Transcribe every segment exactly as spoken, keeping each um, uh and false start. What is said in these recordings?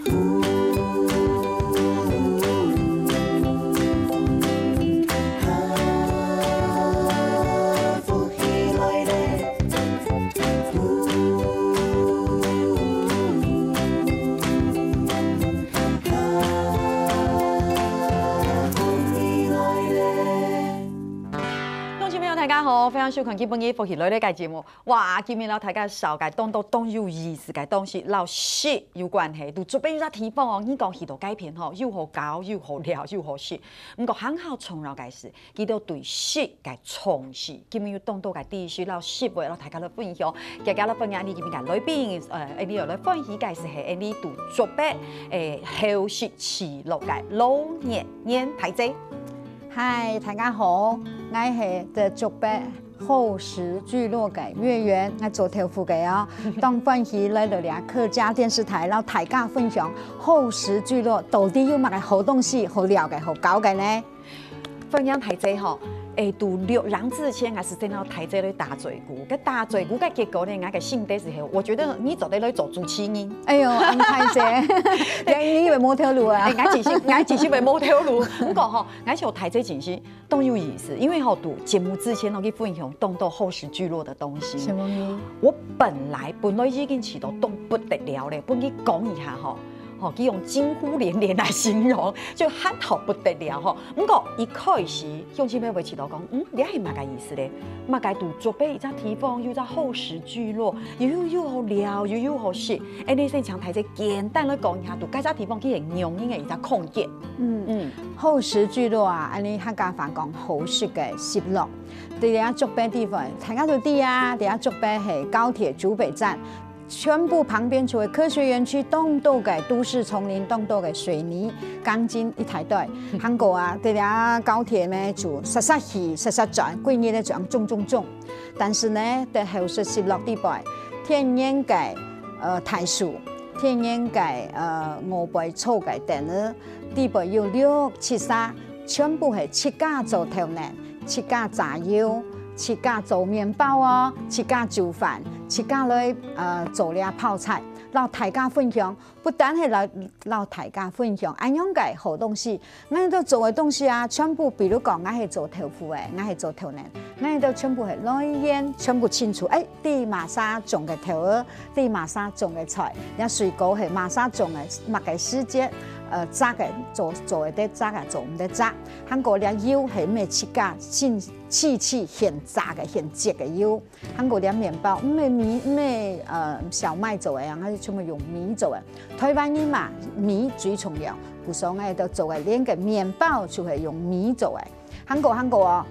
鄉親朋友，大家好，歡迎收看今晡日福氣來了个節目。哇，今日摎大家紹介當多當有意思个東西，摎食有關係。就竹北有隻地方哦，你講去到該片吼，又好搞，又好尞，又好食。毋過還好重要个係，佢兜對食个重視。今日有當多个知識摎食物摎大家來分享。今日來分享你今日个來賓，呃，你要來分享个係，你在竹北，誒，好食聚落个老年人大姐。 嗨，大家好，𠊎係在竹北好食聚落个月圓，𠊎做豆腐个哦。當歡喜來到這客家電視台，摎大家分享好食聚落到底有麼个好東西、好尞个、好搞个呢？歡迎大姐吼，誒，在錄影之前，𠊎係先摎大姐來打嘴鼓。該打嘴鼓个結果呢，𠊎个心得係，我覺得你做得來做主持人。哎喲，恁歹勢，你以為無頭路啊？誒，𠊎其實，𠊎其實會無頭路，毋過吼， 𠊎想大姐真係當有意思，因為吼，在節目之前，𠊎去分享當多好食聚落个東西。什麼呢？我本來，本來已經試著當不得了咧，分佢講一下吼，吼，佢用驚呼連連來形容，就還好不得了吼。毋過一開始，鄉親朋友會試著講，嗯，這係麼个意思咧？麼个在竹北一隻地方有隻好食聚落，又有，又好尞，又有好食。誒，你先請大姐簡單來講一下，在該隻地方佢係仰般个一隻空間。 嗯，嗯。好食聚落啊，恁呢客家話講好食个聚落。在這竹北地方，大家都知啊，在這竹北係高鐵竹北站，全部旁邊除了科學園區，當多个都市叢林，當多个水泥、鋼筋一大堆。還過啊，在這高鐵呢，就煞煞去，煞煞轉，歸日咧就恁衝衝衝。但是呢，在好食聚落裡背，天然个，呃，大樹，天然个，呃，鵝背草个凳仔， 裡背有六七儕，全部係自家做豆奶，自家炸油，自家做麵包哦，自家煮飯，自家來，呃，做這泡菜，摎大家分享。不單係摎，摎大家分享，恁樣个好東西，𠊎兜做个東西啊，全部，比如講，𠊎係做豆腐个，𠊎係做豆奶，𠊎兜全部係來源，全部清楚。誒， 在麼儕種个豆仔，在麼儕種个菜，這水果係麼儕種个，麼个時節，呃，摘个，做，做得摘啊，做毋得摘。還過這油係毋係自家親，自家現榨个、現擠个油。還過這麵包，毋係米，毋係，呃，小麥做个啊，𠊎兜全部用米做个。臺灣人嘛，米最重要，故所𠊎兜做个，連个麵包就係用米做个。 還過，還過哦，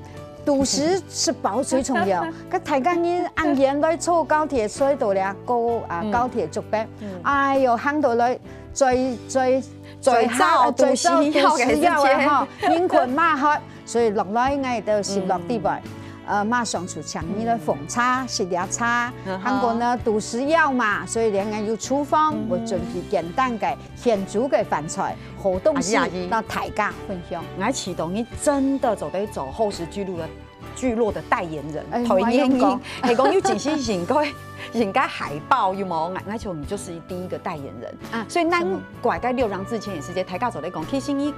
肚屎食飽最重要。該大家人恁遠來坐高鐵，坐到這高，啊，嗯。高鐵竹北，嗯。哎喲，行到來，最，最，最燥，最燥，肚屎枵个時節。肚屎枵啊吼，人睏嘛渴，所以落來𠊎兜食落裡背。嗯。呃，馬上就請你來奉茶，食這茶。嗯哼。還過呢，肚屎枵嘛，所以𠊎兜有廚房，嗯哼。𠊎準備簡單个 現煮个飯菜，好東西，哎呀，摎大家分享。𠊎試著你真个做得做好食聚落个，聚落个代言人，哎，代言人，𠊎仰講？係講有真實應該，應該海報有無？𠊎，𠊎想你就是第一個代言人。啊，所以難怪該錄影之前个時節，大家做得講，其實你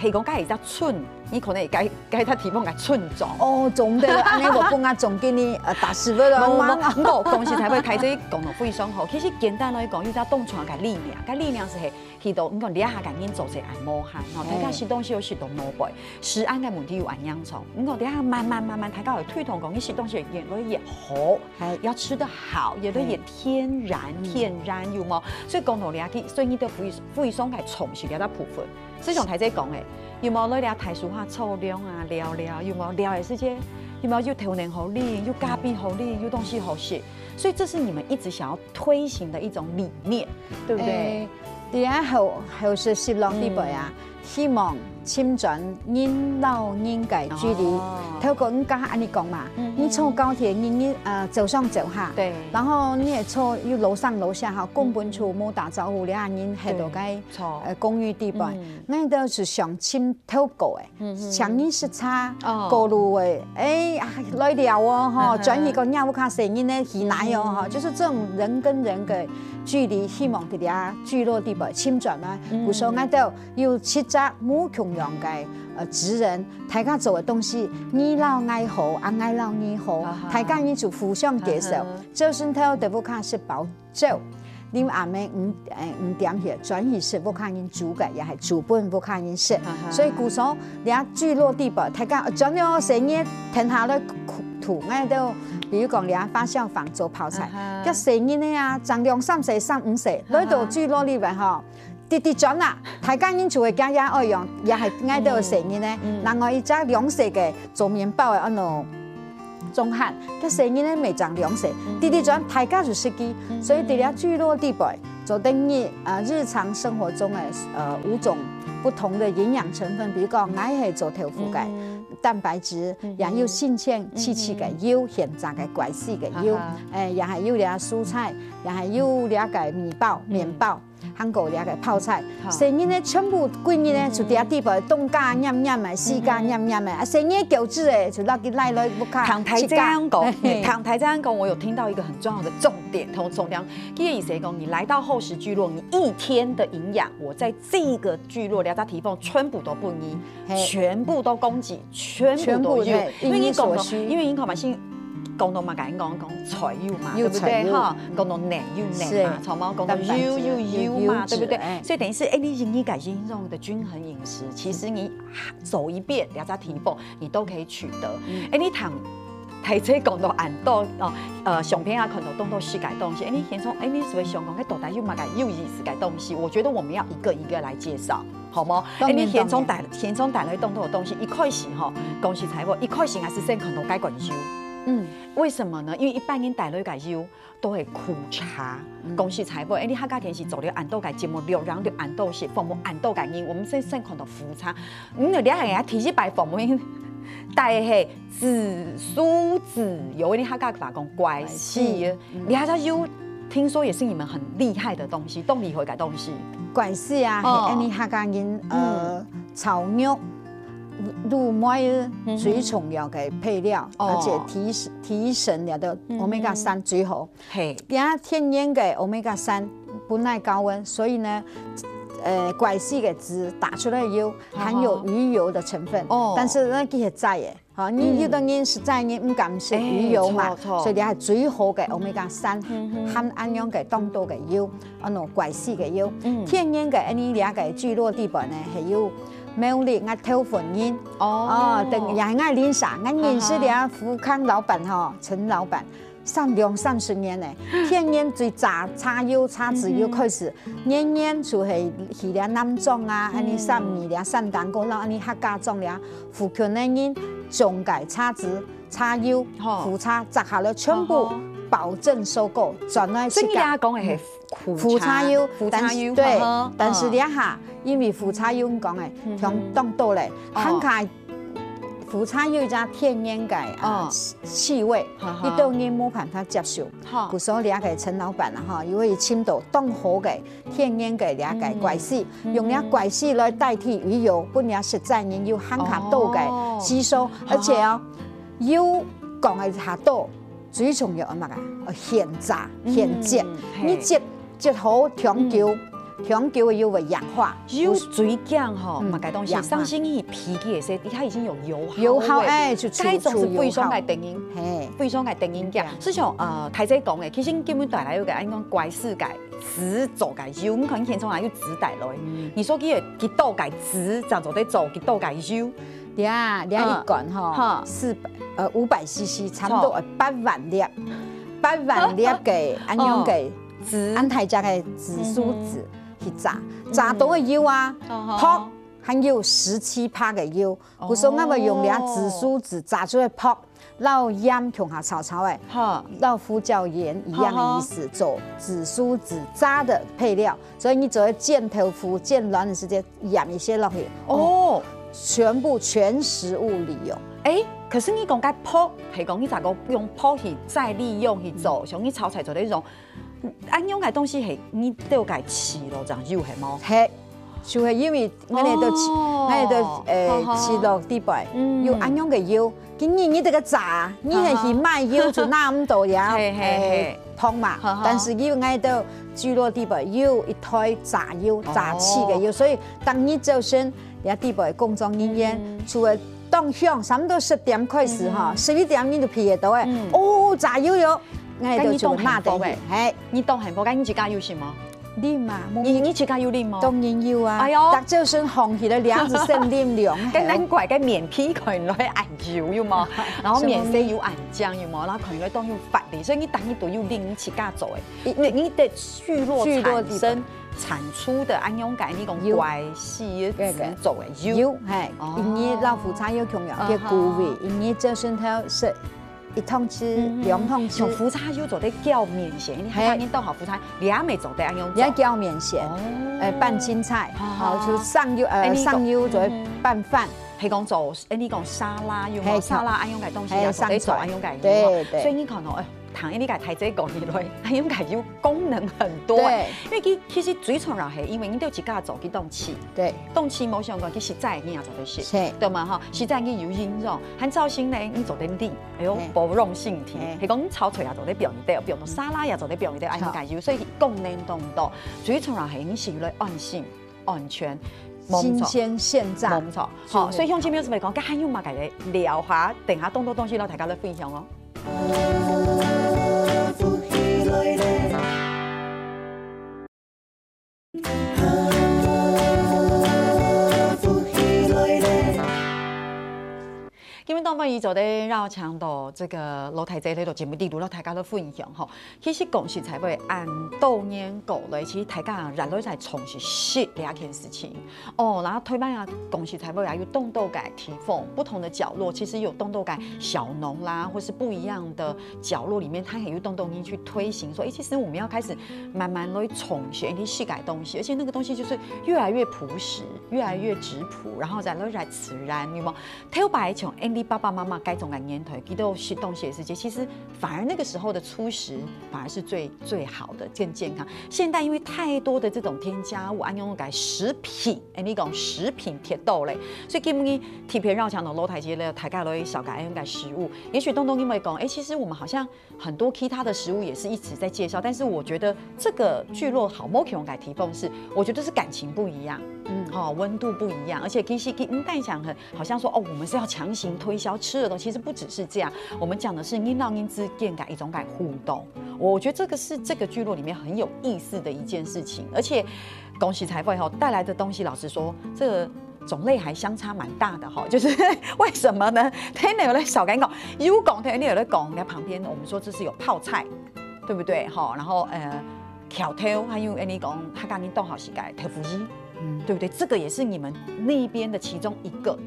係講該一隻村，你可能會該，該隻地方个村長。哦，總得，恁呢𠊎分𠊎總經理，呃，打屎朏了，無，無，忙啊。無，講實在話，大姐講到非常好。其實簡單來講，有隻當傳个理念，該理念係 去到，你講這下个人做事恁無閒，吼，大家食東西有食到無飽，食安个問題有恁嚴重。你講這下慢慢慢慢，大家會推動講，你食東西越來越好，係。要吃得好，越來越天然，嗯。天然，有無？所以講到這个，所以你都非，非常个重視這个部分。就像大姐講个，有無來這大樹下坐涼啊，尞尞，有無？尞个時節，有無？有豆奶好啉，有咖啡好啉，有東西好食。所以這是你們一直想要推行的一種理念，對不對？誒， 在該好，好食聚落裡背啊，希望尋轉人摎人个距離。透過你剛才恁樣講嘛，你坐高鐵，你你呃走上走下，對，然後你也坐又樓上樓下哈，根本就無打招呼，兩人還都該呃公寓地板，那都是想尋透過誒，像你是差過路誒，哎，來了哦哈，轉去个人屋下細人呢，去哪哦哈，就是這種人跟人的距離，希望佢哋啊聚落地板尋轉啊，故所𠊎兜 有七隻無共樣个呃職人，大家做个東西，你摎𠊎好，啊𠊎摎你好，大家你就互相介紹。朝晨頭在屋下食飽晝，臨暗暝五誒五點去轉去食屋下人煮个，也係煮分屋下人食。所以故所這聚落地板，大家轉了細人，停下來土，𠊎兜，比如講這發酵房做泡菜，該細人呢啊，正兩三歲、三五歲，來到聚落裡面吼。 直直轉啊，大家人就會驚也愛用，也係𠊎兜个細人呢。另外一隻兩歲个做麵包个安到鍾漢，該細人呢每張兩歲，直直轉大家就識佢，所以在這聚落地板，做等於啊日常生活中个呃五種不同的營養成分，比如講，𠊎係做豆腐个，蛋白質，也有新鮮、七七个油，現炸个、乖死个油，誒，也還有這蔬菜，也還有這个米包、麵包。 還過這个泡菜，細人呢全部歸日呢就在地板東家黏黏个，西家黏黏个，啊細人狗子誒，就落去來來屋下。聽大姐恁樣講，聽大姐恁樣講，我有聽到一個很重要的重點，同重點，這个意思講，你來到厚實聚落，你一天的營養，我在這個聚落，這搭地方全部都分你，全部都供給，全部都有，全部，因為你講到，因為你看嘛，先 講到嘛，頭先講講菜有嘛，對不對？哈，講到奶有奶嘛，草帽講到油有油嘛，對不對？所以等於是，哎，你你个營養的均衡飲食，其實你走一遍兩隻地方，你都可以取得。哎，你談，大姐講到恁多哦，呃，相片啊，看到當多食个東西，哎，你先從，哎，你所以想講，哎，到底有麼个有意思个東西？我覺得我們要一個一個來介紹。 好無？哎，你現場帶現場帶來當多个東西，一開始吼，講實在話，一開始還係先看到該款油。嗯，為什麼呢？因為一般人帶來个油都會苦茶。講實在話，哎，你客家電視做了恁多个節目，了解了恁多事，訪問恁多个人，我們先先看到苦茶。嗯，你還第一擺訪問，帶係紫蘇籽油，你客家話講乖死。 你還有聽說也是你們很厲害的東西，當厲害个東西。乖死啊，係𠊎客家人呃炒肉、滷糜最重要个配料，而且提提神了个omega三最好。嘿，佢天然个omega三不耐高溫，所以呢，呃，乖死个籽打出來油含有魚油的成分，但是呢，佢係齋个。 吼，你有个人實在你毋敢食魚油嘛，所以你係最好个omega三，含恁樣个當多个油，安到乖死个油。天然个，恁呢這个聚落地板呢，還有苗栗𠊎頭份人，哦，等也係𠊎鄰舍，𠊎認識這福康老闆吼，陳老闆，三兩三十年呢，天然最早茶油、茶籽油開始，年年就係去這南庄啊，恁呢三義這三丹過，然後恁呢客家庄這 附近个人種个茶籽、茶油、苦茶摘下來，全部保證收購，轉來自家。所以你家講个係苦茶油，苦茶油，對，但是這下因為苦茶油你講个，像當多咧，還開苦茶油一隻天然个啊氣味，一般人無辦法接受。故所這个陳老闆啊，哈，因為尋到當好个 天然个這个乖死，用這乖死來代替魚油，分這食齋人有還較多个吸收，而且哦，油講个較多，最重要个麼个？呃，現炸、現煎，你煎煎好長久，長久个油會氧化。油最驚吼，麼个東西？上身你皮个時，它已經有油油耗哎，就該種係非常个電影，嘿，非常个電影嘅。就像呃，大姐講个，其實根本帶來有个安講乖死个 籽做个油，你看現場還有籽帶來，你說佢个幾多个籽，正做得做幾多个油？對啊，你一罐吼，四百呃五百C C，差不多有八萬粒，八萬粒个恁樣个籽，恁大隻个紫蘇籽去榨，榨到个油啊，泡還有十七趴个油，故所𠊎會用這紫蘇籽榨出來泡。摎鹽共下炒炒个，哈，摎胡椒鹽一樣的意思，做紫蘇子渣的配料。所以你做煎豆腐、煎卵的時間，鹽一些落去，哦，哦，全部全食物利用。哎，可是你講該烰，係講你咋个用烰去再利用去做，像你炒菜做得用，恁樣个東西係你都該試咯，這樣有係無？係，就係因為𠊎等都試，哦𠊎等都呃好好試落底背，嗯有恁樣个油，今日你這個炸，你係去買油就拿毋到呀，嘿嘿嘿哎，通嘛好好。但是因為𠊎等聚落底背有一台炸油，炸氣个油，所以當你朝晨，人家底背工作人員除了當香，差不多十點開始哈，十一點你就鼻得到哎，哦，炸油油，𠊎等就拿得去，係。你當幸福，該你自家有食無？你嘛，你你自家有啉無？當然有啊。哎喲逐朝晨䟘起來涼就先啉涼。該難怪該面皮看來恁油有無？然後面色又恁靚有無？然後看來當有活力，所以你逐日都有啉你自家做个。你你的聚落聚落地產生產出的恁樣个，你講有乖細个對對子做个油。有，係，哦因為老虎茶有共樣，嗯个谷味，因為朝晨頭食一湯匙、兩湯匙，用苦茶油做得攪麵線，你嘿看你倒好苦茶，你也沒做得恁樣做。也攪麵線，哦呃，拌青菜，好好好，就上油，呃，哎你講上油做得拌飯，係講做，哎，你講沙拉有無？嘿沙拉恁樣个東西嘿也做得做上菜恁樣个油對哦。對所以你看哦，哎，聽你个大姐講起來，恁樣个油功能很多。對因為佢其實最重要係，因為你都自家做，佢當氣，對，當氣無相干，佢實在你也做得食。係，對嘛哈，實在你有營養，還造型呢，你做得靚，哎喲嘿，保養身體，嘿係講你炒菜也做得表現得，表現沙拉也做得表現得，哎，好應該有，所以功能當多，最重要係你食落安心、安全，無錯。新鮮現榨，無錯，好，所以鄉親朋友們講，該還有麼个个料哈，等下當多東西摎大家來分享哦。今日當晡日做得邀請到這個老大姐來到節目裡肚，摎大家來分享吼。其實講實在話，恁多年過來，其實大家越來越重視食這件事情。哦，然後台灣啊，講實在話啊，有當多个地方，不同的角落，其實有當多个小農啦，或是不一樣的角落裡面，它也有當多人去推行說，誒，其實我們要開始慢慢來重視一些食个東西，而且那個東西就是越來越樸實，越來越質樸，然後再來越自然，有沒有？頭擺像𠊎俚爸爸媽媽該種个年代，佢兜食東西个時節，其實反而那個時候的粗食反而是最最好的、更健康。現在因為太多的這種添加物，恁樣个食品，誒，你講食品忒多咧，所以今日特別邀請到老大姐來，大家來紹介恁樣个食物。也許東東因為講，誒，其實我們好像很多其他的食物也是一直在介紹，但是我覺得這個聚落好無共樣个地方是，我覺得是感情不一樣，嗯哈、溫度不一樣，而且其實佢毋單淨很，好像說哦，我們是要強行推銷吃的東西，其實不只是這樣，我們講的是人摎人之間个一種个互動。我覺得這個是這個聚落裡面很有意思的一件事情，而且講實在話吼，帶來的東西，老實說，這個種類還相差蠻大的哈，就是為什麼呢？聽你有在小剛講，有講，聽你有在講，你看旁邊我們說這是有泡菜，對不對？哈，然後呃，橋頭，還有誒，你講客家人當好食个豆腐乳，嗯對不對？這個也是你們那邊的其中一個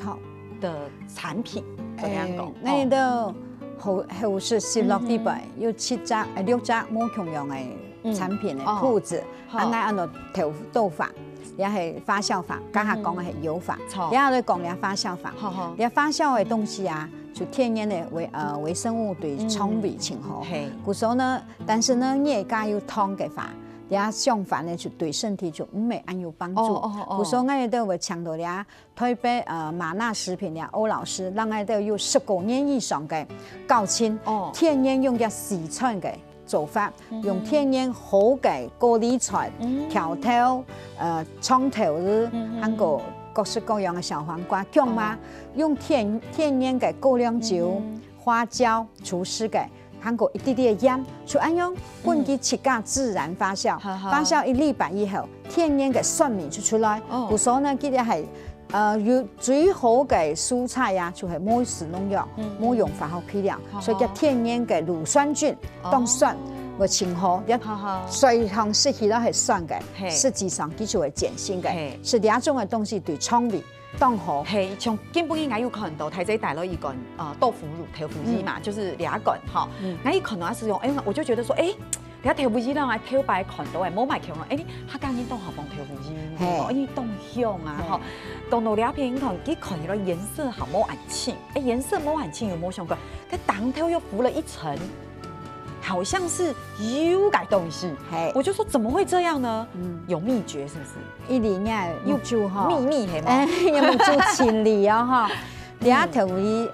好。的產品，怎麼樣講？誒，那哦个好好食食落底背有七隻、誒六隻無共樣个產品个哦鋪子，好啊，𠊎安到豆豆花，也係發酵法，剛才講个係油法，好也來講了發酵法。好好，了發酵个東西啊，就天然个微呃微生物對腸胃真好。嘿，故所呢，但是呢，你也加有糖个話，也相反呢，就對身體就毋會恁有幫助。哦哦哦故所𠊎也都會強調了，台北呃馬納食品了歐老師，讓𠊎都有十五年以上个交情，哦天然用个四川个做法，用天然好个高麗菜、嗯橋頭、呃長豆子，嗯還有各式各樣个小黃瓜、薑嘛，用天天然个高粱酒、花椒、廚師个，還有一滴滴个鹽，就恁樣分佢自家自然發酵，哈哈發酵一禮拜以後，天然个酸味就出來。哦故所呢，佢个係呃有最好个蔬菜呀，就係無使農藥、無用化學肥料，哈哈所以叫天然个乳酸菌，哦當酸。會盡好，一哈哈，雖然食起來係酸个，嘿實際上佢就會鹼性个嘿，食這種个東西對腸胃當好。嘿，像今晡日𠊎有看到，大姐帶了一罐呃豆腐乳、豆腐乳嘛，就是兩罐哈。嗯那一看到係用，哎，我就覺得說，哎，這豆腐乳讓我頭擺看到哎，無買起來，哎，客家人都好放豆腐乳，嘿哦，因為當香啊哈。講到這片，你看，佢看起來顏色好無恁清，哎，顏色無恁清，有沒有想過？它當頭又浮了一層，好像是油个東西。嘿，我就說怎麼會這樣呢？嗯，有秘訣是不是？一定要有煮哈，秘密係嗎？哎，有煮清理哦哈。這豆腐乳，𠊎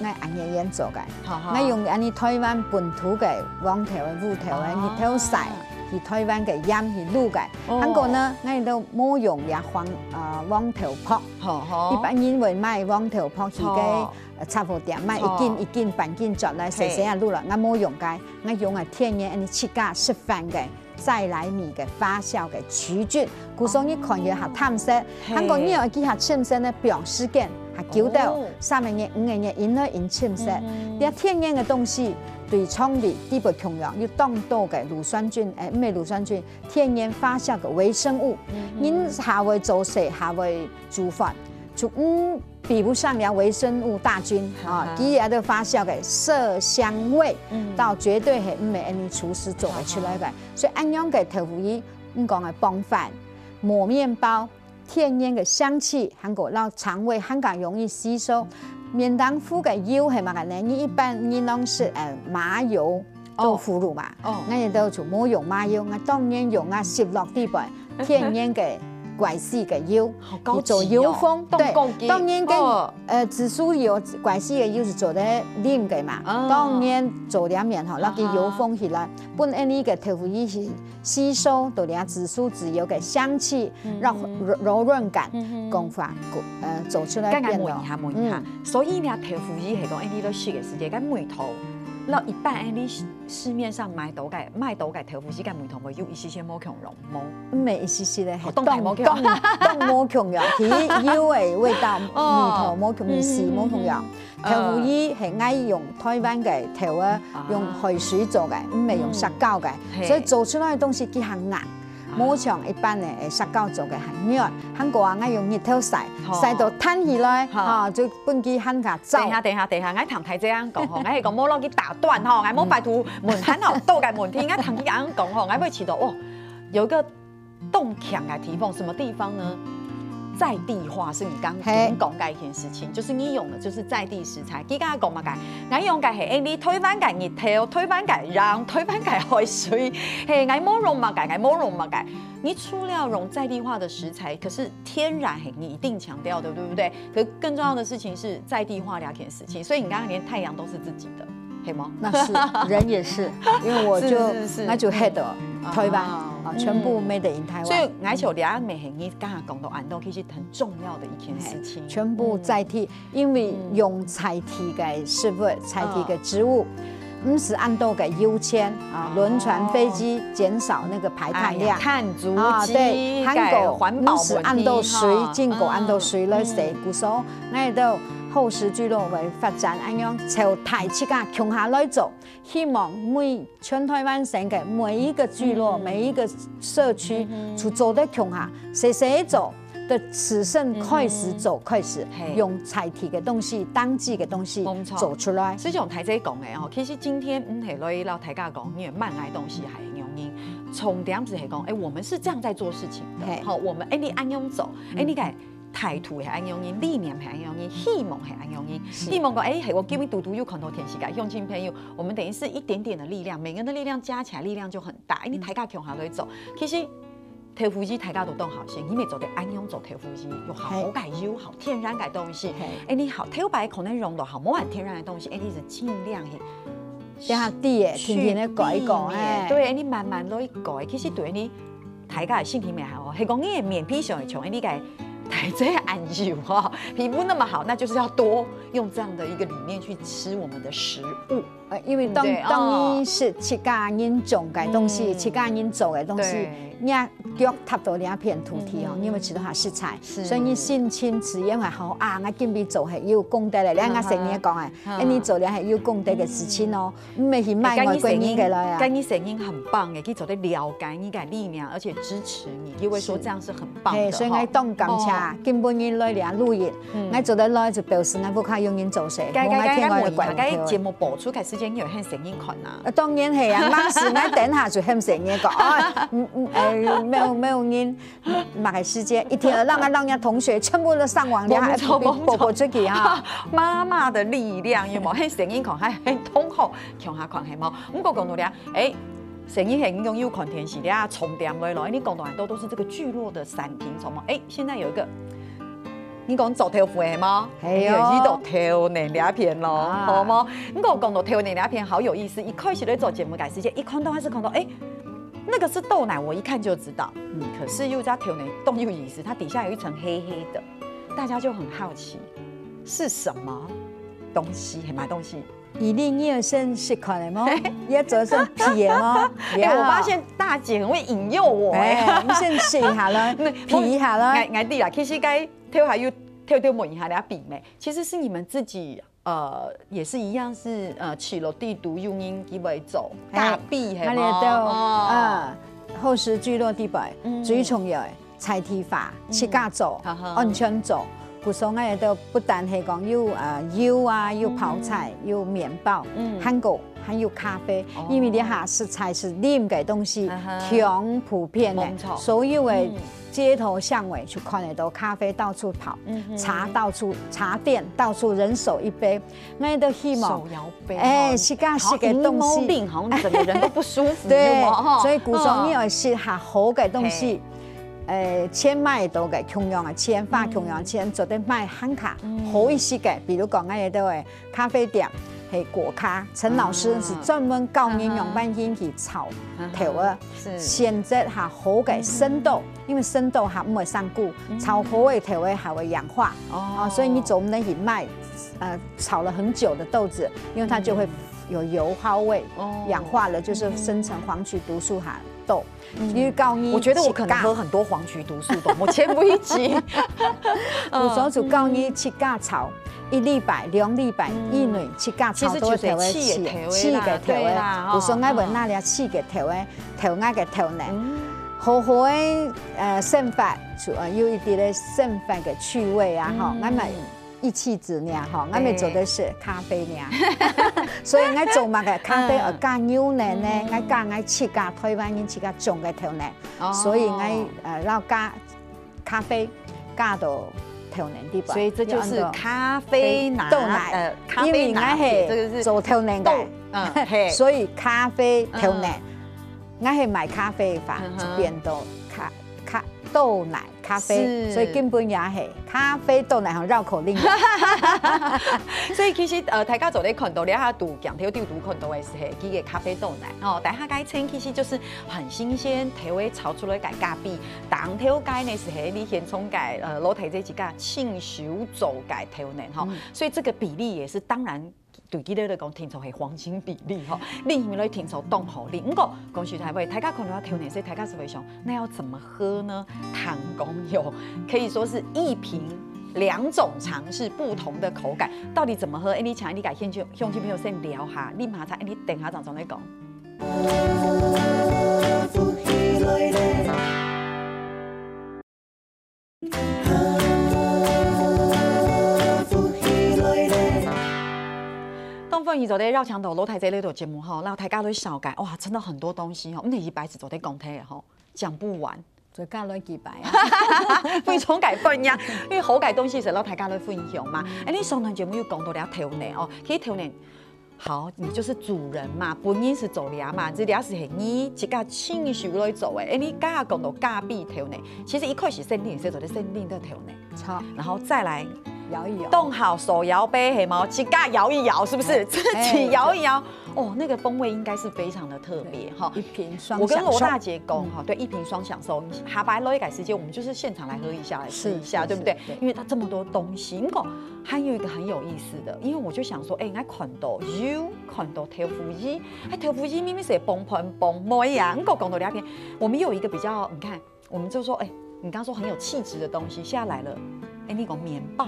恁樣做个，好好𠊎用恁樣台灣本土个黃豆个烏豆个哦日頭曬，去台灣个鹽去滷个。哦還過呢，𠊎都無用這黃呃黃豆粕。好好，一般人會買黃豆粕去个哦呃雜貨店買一哦斤一斤半斤轉來細細啊滷了，𠊎無用个，𠊎用啊天然恁樣自家食飯个。再來米个發酵个曲菌，故所你看起來較淡色，嘿還過你愛記下深色呢，放時間較久到哦三個月、五個月以內因深色。嗯這天然个東西對腸胃基本共樣，有當多个乳酸菌，誒，毋係乳酸菌，天然發酵个微生物，人下會做事，下會煮飯，就嗯比不上了微生物大軍啊哈哈，佢也都發酵个色香味，嗯到絕對係毋係恁樣廚師做个出來个。所以恁樣个豆腐乳，你講个傍飯、磨麵包，天然个香氣，還過讓腸胃還較容易吸收。免當苦个油係麼个呢？你一般你攏食呃麻油豆腐乳嘛，哦𠊎也都就無用麻油，𠊎當然用啊食落底背，天然个乖死个油，好高級哦你做油封，當高級對，當然跟哦呃紫蘇油、乖死个油係做得啉个嘛，哦當然做涼面吼，落去油封起來，本來你个豆腐乳係吸收到了紫蘇籽油个香氣，讓柔柔軟感，講法呃做出來變咯該𠊎問一。下，問一下，所以呢，豆腐乳係講，哎，你在食个時間，該味道，那一般哎，你市面上買到个買到个豆腐乳，該味道會有一些些無共樣，無？毋係一息息个，係哦當大無共當當無共樣，佢油个味道、味哦道無共樣，味緒無共樣。豆腐乳係愛用台灣个豆啊，用海水做个，毋係用石膏个，嘿所以做出來个東西佢較硬。無像一般个石膏做个較軟，還過啊，愛用日頭曬，好曬到攤起來，好哈，就分佢還較燥。等一下，等一下，等一下，𠊎聽大姐恁講吼，𠊎係講無落去打斷吼，𠊎無拜託問恁好多个問題，𠊎聽佢恁講吼，𠊎會試著哦，有一個當強个地方，什麼地方呢？在地化是你剛嘿剛講个一件事情，就是你用的就是在地食材。佢剛剛講嘛个，𠊎用个係哎，你台灣个日頭、台灣个人、台灣个海水，嘿，𠊎無用麼个，𠊎無用麼个。你除了用在地化的食材，可是天然嘿，你一定強調的，對不對？可更重要的事情是在地化這件事情，所以你剛剛連太陽都是自己的，嘿嗎？那是人也是，因為我就是是是那就 head 台灣啊啊，全部 made in 台灣。所以𠊎想這樣美你剛剛講到恁多，其實很重要的一件事情，全部在地，因為用在地个食物、在地个植物，毋使恁多个油錢啊，輪船、飛機減少那個排碳量。碳足啊，對，跡，還過環保毋使恁多水，問題哈經過恁多水來洗，故所，𠊎兜厚實聚落會發展恁樣，就大自家共下來做，希望每全台灣省个每一個聚落、每一個社區，就做得共下，細細做，對自身開始做開始嘿，用在地个東西、當季个東西無錯做出來。就像大姐講个吼，其實今天毋係來摎大家講你个慢愛東西還有原因，重點就係講，哎，我們是這樣在做事情的，嘿好，我們哎你恁樣做，哎你个態度係恁樣，理念係恁樣，希望係恁樣，希望講，哎，係我今日獨獨有看到電視个鄉親朋友，我們等於是一點點的力量，每個人的力量加起來力量就很大，因為大家共下來做，其實。豆腐乳大家都當好食，你乜做得恁樣做豆腐乳，又好嘿好个油，好天然个東西。嘿哎，你好，頭擺可能用到好無恁天然个東西，哎，你就盡量去這下知个，天天个改講，避免哎，對，哎，你慢慢來改，其實對你大家个身體乜好哦。係講你个面皮上會像，哎，你个大姐恁油哦，皮膚那麼好，那就是要多用這樣的一個理念去吃我們的食物。呃，因為當，對，當你食自家人種个東西，哦。嗯。自家人做个東西，對。你腳踏到這片土地哦，嗯，嗯，你有沒有吃到它食材？嗯。是。所以你心情自然會好啊，𠊎今晡日做係有功德个，你看𠊎先人講个，啊哈。哎，你做了係有功德个事情哦，嗯。毋係去買外國人个來啊。哎，該你先人，該你先人很棒誒，佢做得了解你个理念，而且支持你，因為說這樣是很棒的，嘿，所以𠊎當感謝，哈。哦。今晡日來這錄音， 嗯。𠊎做得來就表示𠊎屋下有人做事，該，該，無𠊎天天个關頭。該，該問一下，該節目播出个時間，你有喊細人看啊？呃，當然係啊，當時𠊎等下就喊細人講，哦，嗯，嗯，呃，沒有，沒有人，麼个時間，一定要讓，讓人家同學全部都上網，無錯，然後還無錯。播，播出去哈。媽媽的力量，有無？喊細人看，還，還同學共下看，係無？毋過講到這，誒，細人係應該有看電視，這重點來了，你講到很多都是這個聚落的產品，什麼？誒，現在有一個 你講做豆腐个係無？係哦。就係到豆奶這片咯，啊。好無？毋過講到豆奶這片好有意思，一開始在做節目个時間，一看到還是看到，誒，那個是豆奶，我一看就知道。嗯。可是又加豆奶當有意思，它底下有一層黑黑的，大家就很好奇，是什麼東西？係麼个東西？ 你，你有先食看个無？你有做先鼻个無？哎，我發現大姐很會引誘我，哎。哎，你先食一下啦，鼻一下啦。𠊎，𠊎知啦，其實該頭下有偷偷問一下，你要比沒？其實是你們自己，呃，也是一樣是，呃，去落地肚有人佢會做，哎，咖啡，係無？𠊎這兜，哦。啊，厚實聚落地背，嗯。最重要个。 在地化，嗯。自家做，哈哈。安全做。故所𠊎這兜不但係講有，呃，油啊，有泡菜，嗯。有麵包，嗯。還過還有咖啡，哦。因為這下實在係啉个東西，哈哈。當普遍个，無錯。所有个，嗯。街頭巷尾就看得到咖啡到處跑，嗯哼。茶到處，茶店到處人手一杯。 𠊎都希望，手搖杯哎，哦，自家食个東西。好像一毛病，好像整個人都不舒服，對，有沒有？哈，所以故所你愛食下好个東西，嗯。嘿。呃，錢買到个共樣个錢，花共樣个錢，嗯。做得買還較好一息个。嗯。比如講，𠊎這兜个咖啡店，係果咖，陳老師是專門教人用萬金去炒豆仔，嗯哼。嗯哼。是。選擇下好个生豆，嗯哼。因為生豆下毋會生菇，嗯哼。炒好个豆仔還會氧化，哦。啊，所以你做毋得去買，呃， 炒了很久的豆子，因為它就會有油耗味，嗯。哦。氧化了，就是生成黃曲毒素哈，豆。嗯。你教你我覺得我可能自家喝很多黃曲毒素的，我全部一起。嗯。有時候就教你自家炒，一禮拜、兩禮拜以內自家炒到豆仔，其實就是試个豆仔啦，試个豆仔。對啦，有時候𠊎問那裡試个豆仔，豆仔个豆奶，嗯。好好个，呃，生活，就，呃，有一點个生活个趣味啊，吼，嗯。𠊎嘛 一氣之爾吼，𠊎乜做得食咖啡爾。所以𠊎做麼个咖啡，嗯。呃，加牛奶呢？嗯。𠊎加𠊎自家台灣人自家種个豆奶，哦。所以𠊎，呃，然後加咖啡，加到豆奶裡背。所以這就是咖啡拿，就安到豆奶，呃，咖啡拿鐵，因為𠊎係這個是做豆奶个，豆，嗯，嘿。所以咖啡豆奶，嗯。𠊎係賣咖啡法，嗯哼。就變到咖，咖，豆奶。 咖啡，是。所以根本也係咖啡豆奶好繞口令。所以其實，呃，大家做得看到，這下肚鏡頭頂肚看到个係佢个咖啡豆奶，哦，但係該層其實就是很新鮮，豆仔炒出來个咖啡，當頭該呢係你現場个，呃，老弟這自家親手做个豆奶，吼。嗯。所以這個比例也是當然 對佢兜來講，定著係黃金比例吼，你認為來定著當合理。毋過，講實在話，大家看到豆奶色，大家係會想，那要怎麼喝呢？糖公有，可以說是一瓶兩種嘗試不同的口感，到底怎麼喝？哎，你請你家鄉親，鄉親朋友先聊下，你馬上，哎，你等下正再來講。 當歡迎做得邀請到老弟這類个節目吼，然後大家都紹介，哇，真的很多東西吼，毋係一擺就做得講忒个吼，講不完。再加來幾擺啊。非常感謝呀，因為好个東西係摎大家來分享嘛。哎，你上段節目有講到了豆奶哦，其實豆奶 好，你就是主人嘛，本人係做這嘛，這這係你自家親手來做个。哎，你剛剛講到咖啡豆奶，其實一開始先啉係做得先啉个豆奶，好。然後再來搖一搖。冻好手摇杯，嘿吗？自家摇一摇，是不是？自己摇一摇，哦，那个风味应该是非常的特别哈。一瓶双享受。我跟罗大姐讲哈，对，一瓶双享受，下摆落一改时间，我们就是现场来喝一下，来吃一下，是，对不对？是，对。因为它这么多东西，不过还有一个很有意思的，因为我就想说，哎，应该看到有看到豆腐乳，哎，豆腐乳明明是会崩盘崩妹呀，不过讲到这片，我们又有一个比较，你看，我们就说，哎，你刚刚说很有气质的东西下来了，哎，那个面包，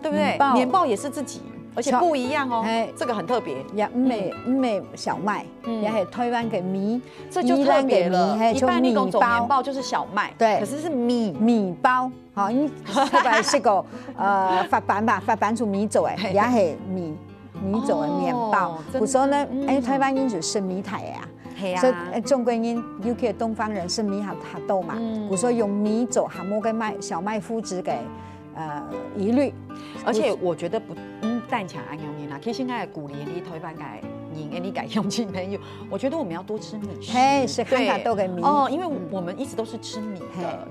对不对？面包。面包也是自己，而且不一样哦，哎，这个很特别。也毋係，嗯，毋係小麥，嗯，也係台灣个米，这就特别了。宜蘭个米，嘿，一般你讲做面包就是小麦，对，可是是米，米包，好，你特别食过呃法板吧，法板就米做个，也係米。 米做个面包。哦，真的。故所呢，嗯，哎，台灣人就食米大个啊，係啊。所以，哎，中國人，尤其東方人食米較較多嘛，嗯，故所用米做，還無个麥小麥麩質个呃疑慮。而且我觉得不，嗯，單淨恁樣啦，其實應該鼓勵你台灣个人，你个鄉親朋友，我觉得我们要多吃米食。嘿，食較多个米。对。哦，因为我们一直都是吃米的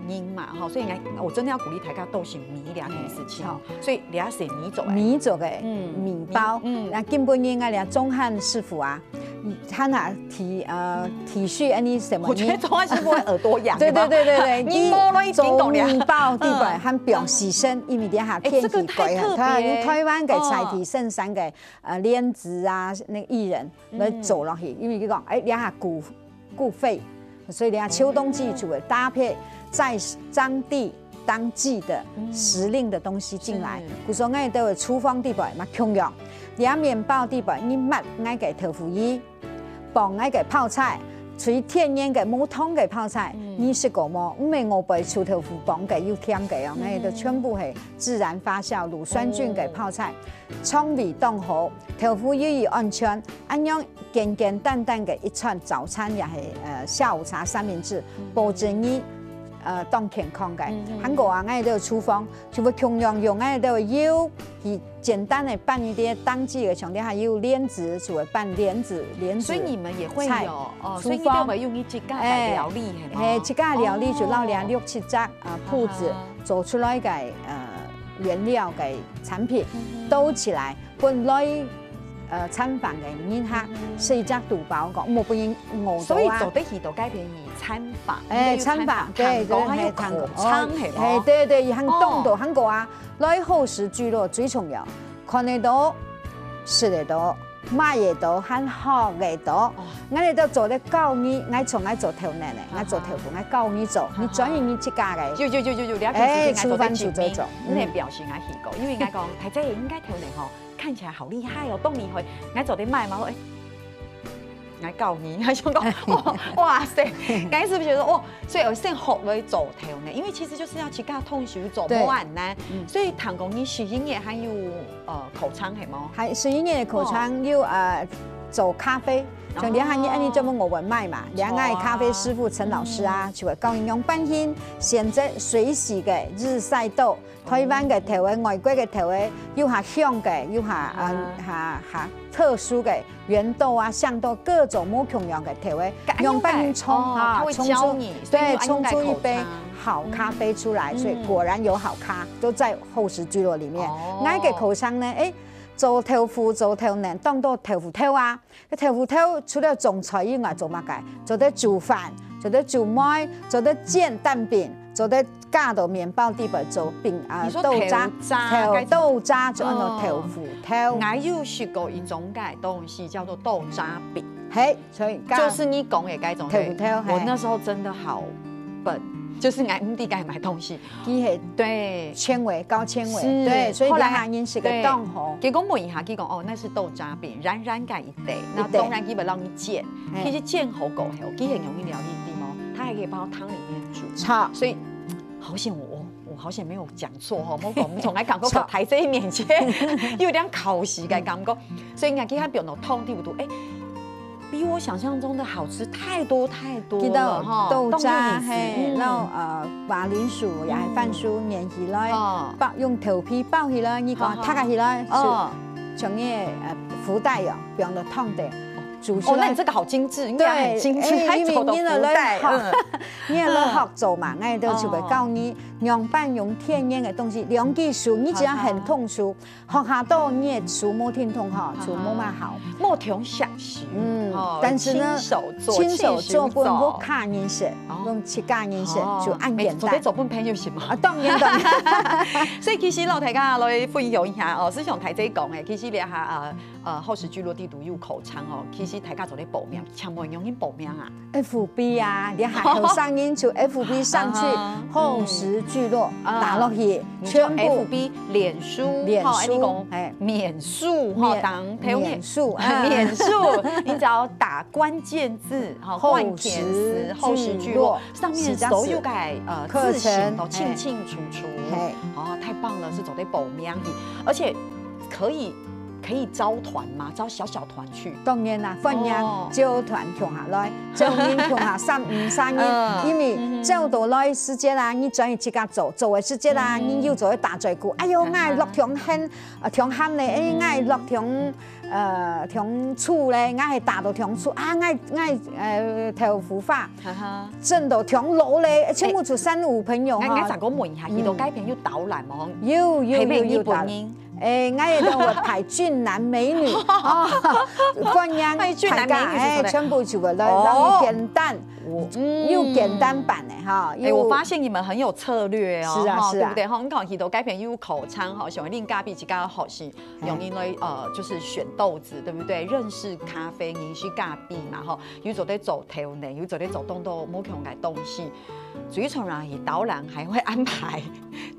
人嘛，哈，所以应该我真的要鼓励大家多食米两件事情。好。所以你要食米做个。米做个，嗯，米包。嗯，那今晡日啊，你钟汉师傅啊，他那体呃体恤恁呢什么？我觉得钟汉师傅会耳朵痒。对对对对对，你摸了一点懂了。做米包对吧？嗯，很表牺牲，因为你下天气改很，哎，这个太特别。他用台湾个在地生产个呃莲子啊，那薏仁来做落去，因为佢讲，哎，你下古古费，所以你下秋冬季就会搭配在当地当季的时令的东西进来。是。故所𠊎兜个厨房底背嘛共樣，你下面包底背，你抹𠊎个豆腐乳，放𠊎个泡菜，最天然个無糖个泡菜，你食过無？毋係外背臭豆腐放个又甜个哦，𠊎兜全部係自然发酵乳酸菌个泡菜。 腸胃當好，豆腐乳又安全，恁樣簡簡單單个一餐早餐也係呃下午茶三明治，保证你呃當健康个。還過啊，𠊎兜廚房就會共樣用𠊎兜油，去簡單个拌一點當季个，像這下有蓮子，就會拌蓮子、蓮子。所以你們也會有哦，所以你們會用一自家个料理，係嗎？嘿，自家个料理就撈了六七隻啊鋪子做出來个呃原料个產品兜起來。 本來呃餐飯个人客食一隻肚飽个，無分人餓到啊。所以做得去到該片以餐飯，哎，餐飯，對對，還有口餐，係，係無？哎，對對，還凍到還過啊，來厚實聚落最重要，看得到，食得到，買得到，還喝得到。𠊎兜做得教你，𠊎從𠊎做豆奶呢，𠊎做豆腐，𠊎教你做，你專心你自家个。有有有有有，了解，哎，廚房就做做，你表示𠊎去過，因為𠊎講，大姐應該豆奶吼。 看起來好厲害哦，當厲害，𠊎做得賣嗎？哎，𠊎教你，還想講，哇哇塞，該是不是覺得哦，所以有先學來做頭呢？因為其實就是要自家動手做，對，無恁難。所以聽講你十一月還有呃口餐係無？還十一月口餐有呃做咖啡，像你看你恁呢專門我們賣嘛，兩岸咖啡師傅陳老師啊，就會教你用半斤選擇水洗个日曬豆。 台灣个豆仔，外國个豆仔，有較香个，有較嗯較較特殊个，圓豆啊、香豆，各種無共樣个豆仔，用半沖哈，沖出，對，沖出一杯好咖啡出來，所以果然有好咖，都在厚實聚落裡面。𠊎个口腔呢，誒，做豆腐、做豆奶，當多豆腐頭啊， 該豆腐頭除了種菜以外，做麼个？做得煮飯，做得煮糜，做得煎蛋餅，做得加到麵包底背做餅啊，你說豆渣，豆渣，豆豆渣就安到豆腐頭。哦。𠊎有食過一種个東西，叫做豆渣餅。嘿，所以加就是你講的該種豆腐頭，嘿。我那時候真的好笨，就是𠊎毋知該買東西。佢係對，纖維，高纖維，是，對，所以後來，你還認識个當好。對，結果問一下，佢講，哦，那是豆渣餅，軟軟个 對，那當然基本讓你煎，嘿。其實煎好過後，佢很容易料理，對嗎？它還可以放到湯裡面煮。好。所以好險我，我，我好險沒有講錯哈，我講，我從來講過，好。台這一面前有點考試的感覺，所以你看，其實它變到湯，對不對？哎，比我想象中的好吃太多太多了哈。記得豆渣，嘿，嗯。然後呃，馬鈴薯也番薯捏起來，哦。包，用豆皮包起來，你講，哦。拆開起來，哦。像你呃福袋一樣，放到湯底。煮出來。哦，那你這個好精緻，應該很精緻，對，還做到福袋，哎，因為你來學，嗯。你來學做嘛，𠊎就會教你仰般用天然个東西，兩支手，你只要很痛手，學下到你个手無停動吼，就無麼好。莫停下手，嗯，哦，但是呢，親手做，親手做分屋下人食，哦。分自家人食，哦，就恁簡單。做得做分朋友食嘛。啊，當然，當然。所以其實老大家來分享一下哦，就像大姊講个，其實這下，呃，呃，厚實聚落底肚有口倉哦，其實大家做得報名，請問仰般報名啊？F B啊，你還後生人就F B上去，啊哈，厚實聚落，嗯。打落去，啊，你就全部F B、臉書，臉書，吼，哎，你講，哎。面書，吼，免，當，免書，啊。面書，你只要打關鍵字，吼，厚實，關鍵詞，厚實聚落，聚落，上面所有个，呃，課程，字型都清清楚楚。嘿。哦，太棒了，就做得報名去，而且可以，可以招團嗎？招小小團去？當然啦，歡迎哦。招團共下來，招人共下三五三一，嗯，因為，嗯哼。招到來時節啦，你轉去自家做，做个時節啦，嗯。你又做得打嘴鼓，哎喲，嗯哼。𠊎落當寒，啊，當寒咧，哎，嗯。𠊎落當，呃，當燥咧，𠊎係打到當燥，啊，𠊎，𠊎，呃，豆腐花，哈哈。蒸到當老咧，全部就三五朋友哈。哎，𠊎，𠊎再過問一下，嗯。佢到該片有導覽無？有，有，係咩，有，有導覽。日本人？ 哎，𠊎也都會派俊男美女，哦，歡迎派俊男美女大家，哎，係做得。全部就會來，哦。讓你簡單，哦。嗯。又簡單版的哈，哎，又我發現你們很有策略哦，是啊，哈，是啊。對不對？哈，你看，去到該片有口倉哈，像恁樣比自家好是，哎。容易來，呃，就是選豆子，對不對？認識咖啡，認識咖啡嘛，哈，又做得做調味，又做得做當多無共个東西。 最重要的導覽還會安排，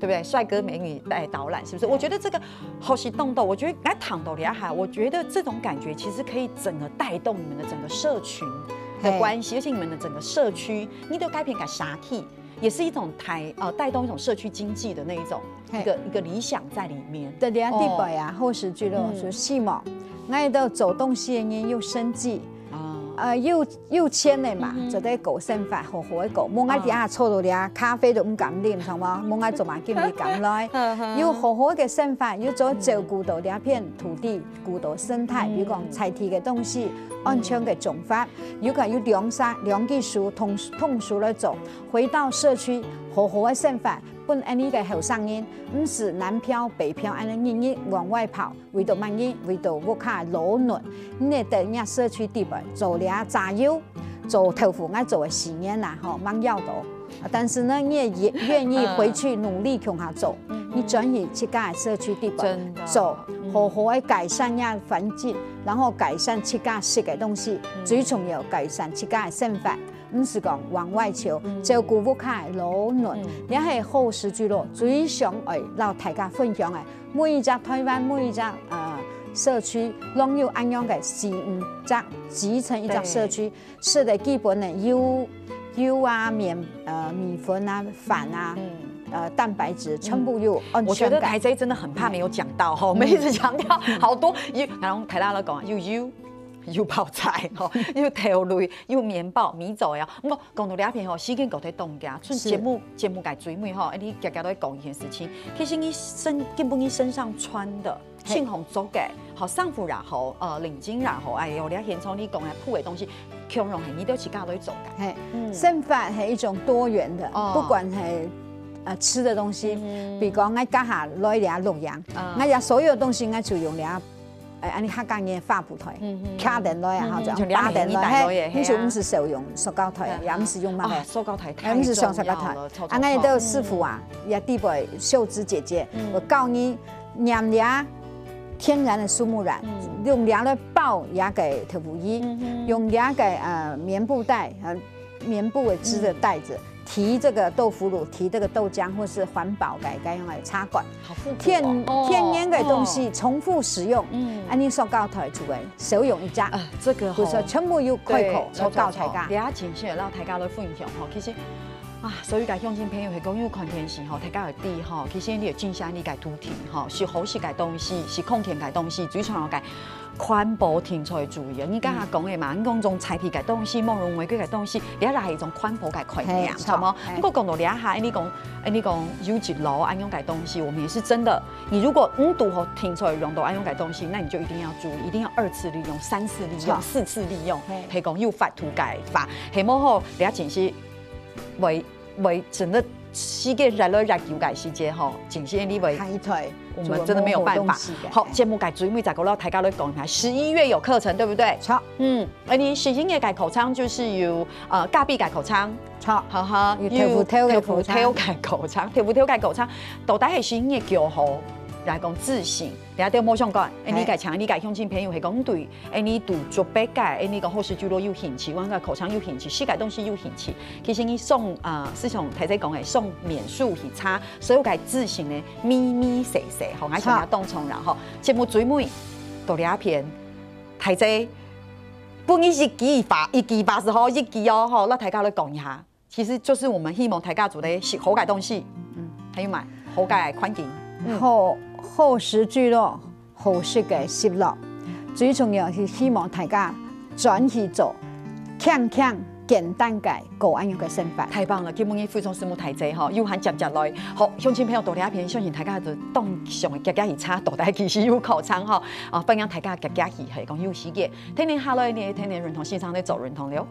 對不對？帥哥美女帶導覽，是不是？我覺得這個好戲動動，我覺得來談到這下，我覺得這種感覺其實可以整個帶動你們的整個社群的關係，嘿。而且你們的整個社區，你都改變个社區，也是一種帶，呃，帶動一種社區經濟的那一種，嘿。一個，一個理想在裡面。對，你看，哦。第八啊，厚實聚落，嗯。就希望，𠊎都做東西的人有生計，啊。呃，有 有錢个嘛，嗯哼。做得過生活，好好个過。無𠊎這下坐到這，咖啡都毋敢啉，懂無？無𠊎做麼个今日敢來？嗯哼。有好好个生活，有做照顧到這片土地，顧到生態，嗯。比如講在地个東西，嗯。安全个種法，有个有兩三，兩支手同，同時來做，回到社區，好好个生活，分恁呢个後生人，毋使南漂北漂，恁呢日日往外跑。 為到麼个？為到屋下老人，你得等人家社區底背，做這炸油，做豆腐，𠊎做个四年啦，吼，吂要到。啊，但是呢，你也願，願意回去努力共下做，嗯。你轉去自家个社區底背，真的。做，嗯。好好个改善人家環境，然後改善自家食个東西，嗯。最重要改善自家个生活。 毋使講往外求，嗯。照顧屋下个老人，嗯。這係厚實聚落最想愛摎大家分享个。每一隻台灣，每一隻，呃，社區，攏有恁樣个四五隻，集成一隻社區，對。食个基本个油，油啊，麵，呃，米粉啊，飯啊，嗯。呃，蛋白質，全部有安全感。我覺得大姊真的很怕沒有講到吼，嗯。我們一直強調好多，油，然後大家都講，有油， 有泡菜吼，有豆類，有麵包、米粽个哦。毋過講到這片吼，時間過得當遽，像節目，是。節目个最尾吼，哎，你遽遽來講一件事情。其實你身，根本你身上穿的，嘿。信封做个，好，衫褲也好，呃，領巾也好，哎喲，你現場你講个鋪个東西，共樣係你都自家來做个。嘿，嗯。生活係一種多元的，哦。不管係，呃，吃的東西，嗯。比如講，𠊎這下來這錄影，啊。𠊎這所有東西，𠊎就用這 哎，恁呢客家人个花布袋，嗯哼。卡等來啊，嗯哼，吼，就像拉等來，像拉等來，嘿，你就毋使使用塑膠袋，係啊。也毋使用麼个，啊，塑膠袋太重要了，哎，毋使用塑膠袋。臭臭臭。恁呢都師傅啊，嗯。也底背秀芝姐姐，嗯。有教你拈這天然个樹木染，嗯。用這來包這个豆腐衣，嗯哼。用這个，呃，棉布袋，呃， 棉布个織个袋子，嗯。提這个豆腐乳，提這个豆漿，或是環保个，該用个茶罐。好復古哦。天，哦，天然个東西，哦。重複使用，嗯。恁呢塑膠袋就會少用一隻。啊，這個吼，就係全部有開口，對，做教大家。對，對，對。也請先讓大家來分享吼，其實，啊，所以个鄉親朋友係講有看電視吼，大家有知吼，其實你有盡下你个土地吼，係好食个東西，係康健个東西，最重要个環保定著愛注意啊！你剛才講个嘛，你講種菜皮个東西，毛絨玫瑰个東西，這也係一種環保个概念，係著無？係不過講到這下，你講，你講有一路恁樣个東西，我們也是真的。你如果你堵好定著用到恁樣个東西，那你就一定要注意，一定要二次利用、三次利用、係四次利用，係係講有法度个話，係無好，這真係會會真的時間越來越久个時節吼，真係你會。開台，我們真的沒有辦法。好，節目个最尾再過摎大家來講一下，十一月有課程，對不對？著，嗯，而你十一月个課程就是有呃咖啡个課程，著，哈哈，有豆腐頭个課程豆腐頭个課程，豆腐頭个課程，到底係十一月幾號來講自行，大家都無相干。哎，你个請你个鄉親朋友係講對，哎，你讀竹北个，哎，你講好食聚落有興趣，往个課程有興趣，食个東西有興趣，其實你上啊，就像大姊講个，上面書去查，所有个資訊呢，密密細細，吼，𠊎想要當場啦，吼，節目最尾到這片，大姊，分你一句話，一句話係吼，一句哦，吼，摎大家來講一下。其實就是我們希望大家做得食好个東西，嗯，還有嘛，好个環境，嗯，好好食聚落，好食个食樂，最重要係希望大家轉去做，輕輕簡單个過恁樣个生活。太棒了！今晡日非常承蒙大姊吼，又還接接來，好，鄉親朋友到這片，相信大家都當想遽遽去查，到底其實有課程吼，啊，歡迎大家遽遽去，係講有時間，天天下來呢，天天運動先生在做運動了。